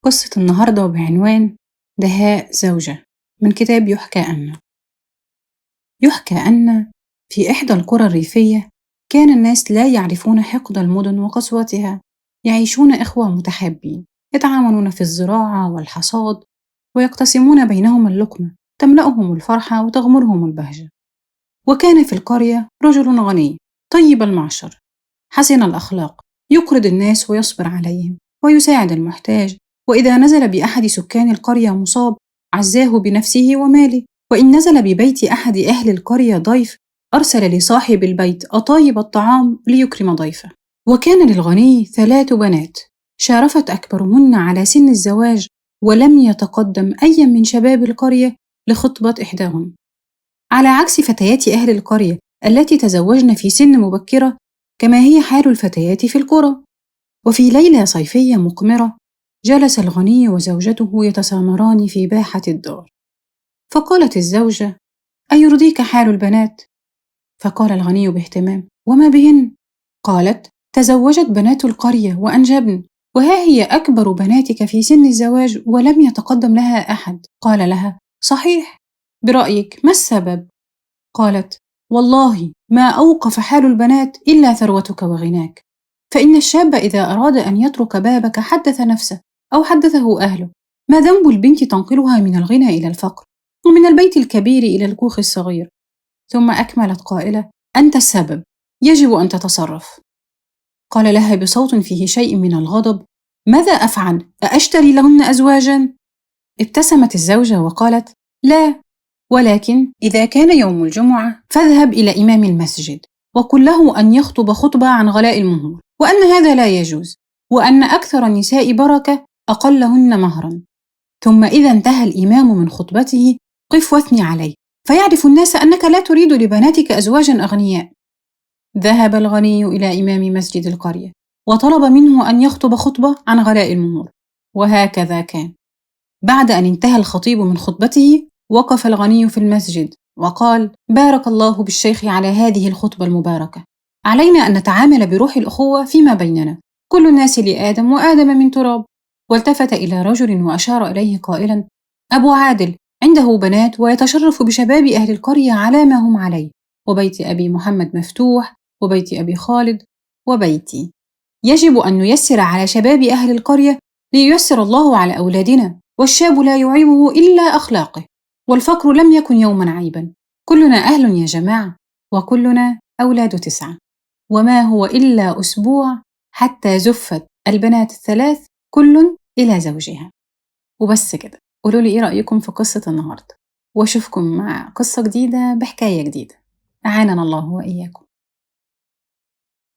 قصة النهاردة بعنوان دهاء زوجة من كتاب يحكى أن. يحكى أن في إحدى القرى الريفية كان الناس لا يعرفون حقد المدن وقسوتها، يعيشون إخوة متحابين يتعاونون في الزراعة والحصاد ويقتسمون بينهم اللقمة تملأهم الفرحة وتغمرهم البهجة. وكان في القرية رجل غني طيب المعشر حسن الأخلاق، يقرض الناس ويصبر عليهم ويساعد المحتاج، وإذا نزل بأحد سكان القرية مصاب عزاه بنفسه وماله، وإن نزل ببيت أحد أهل القرية ضيف أرسل لصاحب البيت أطايب الطعام ليكرم ضيفه. وكان للغني 3 بنات شارفت أكبرهن على سن الزواج، ولم يتقدم أي من شباب القرية لخطبة إحداهن، على عكس فتيات أهل القرية التي تزوجن في سن مبكرة كما هي حال الفتيات في القرى. وفي ليلة صيفية مقمرة جلس الغني وزوجته يتسامران في باحة الدار، فقالت الزوجة: أيرضيك حال البنات؟ فقال الغني باهتمام: وما بهن؟ قالت: تزوجت بنات القرية وأنجبن، وها هي أكبر بناتك في سن الزواج ولم يتقدم لها أحد. قال لها: صحيح، برأيك ما السبب؟ قالت: والله ما أوقف حال البنات إلا ثروتك وغناك، فإن الشاب إذا أراد أن يترك بابك حدث نفسه أو حدثه أهله، ما ذنب البنت تنقلها من الغنى إلى الفقر، ومن البيت الكبير إلى الكوخ الصغير؟ ثم أكملت قائلة: أنت السبب، يجب أن تتصرف. قال لها بصوت فيه شيء من الغضب: ماذا أفعل؟ أأشتري لهن أزواجا؟ ابتسمت الزوجة وقالت: لا، ولكن إذا كان يوم الجمعة فاذهب إلى إمام المسجد وقل له أن يخطب خطبة عن غلاء المهور، وأن هذا لا يجوز، وأن أكثر النساء بركة أقلهن مهرا. ثم إذا انتهى الإمام من خطبته قف واثني عليه، فيعرف الناس أنك لا تريد لبناتك أزواجا أغنياء. ذهب الغني إلى إمام مسجد القرية وطلب منه أن يخطب خطبة عن غلاء المهور، وهكذا كان. بعد أن انتهى الخطيب من خطبته وقف الغني في المسجد وقال: بارك الله بالشيخ على هذه الخطبة المباركة، علينا أن نتعامل بروح الأخوة فيما بيننا، كل الناس لآدم وآدم من تراب. والتفت إلى رجل وأشار إليه قائلا: أبو عادل عنده بنات ويتشرف بشباب أهل القرية على ما هم عليه، وبيت أبي محمد مفتوح، وبيت أبي خالد، وبيتي. يجب أن نيسر على شباب أهل القرية لييسر الله على أولادنا، والشاب لا يعيبه إلا أخلاقه، والفقر لم يكن يوما عيبا، كلنا أهل يا جماعة، وكلنا أولاد 9، وما هو إلا أسبوع حتى زفت البنات ال3 كل إلى زوجها. وبس كده. قولوا لي إيه رأيكم في قصة النهاردة، وأشوفكم مع قصة جديدة بحكاية جديدة. أعاننا الله وإياكم.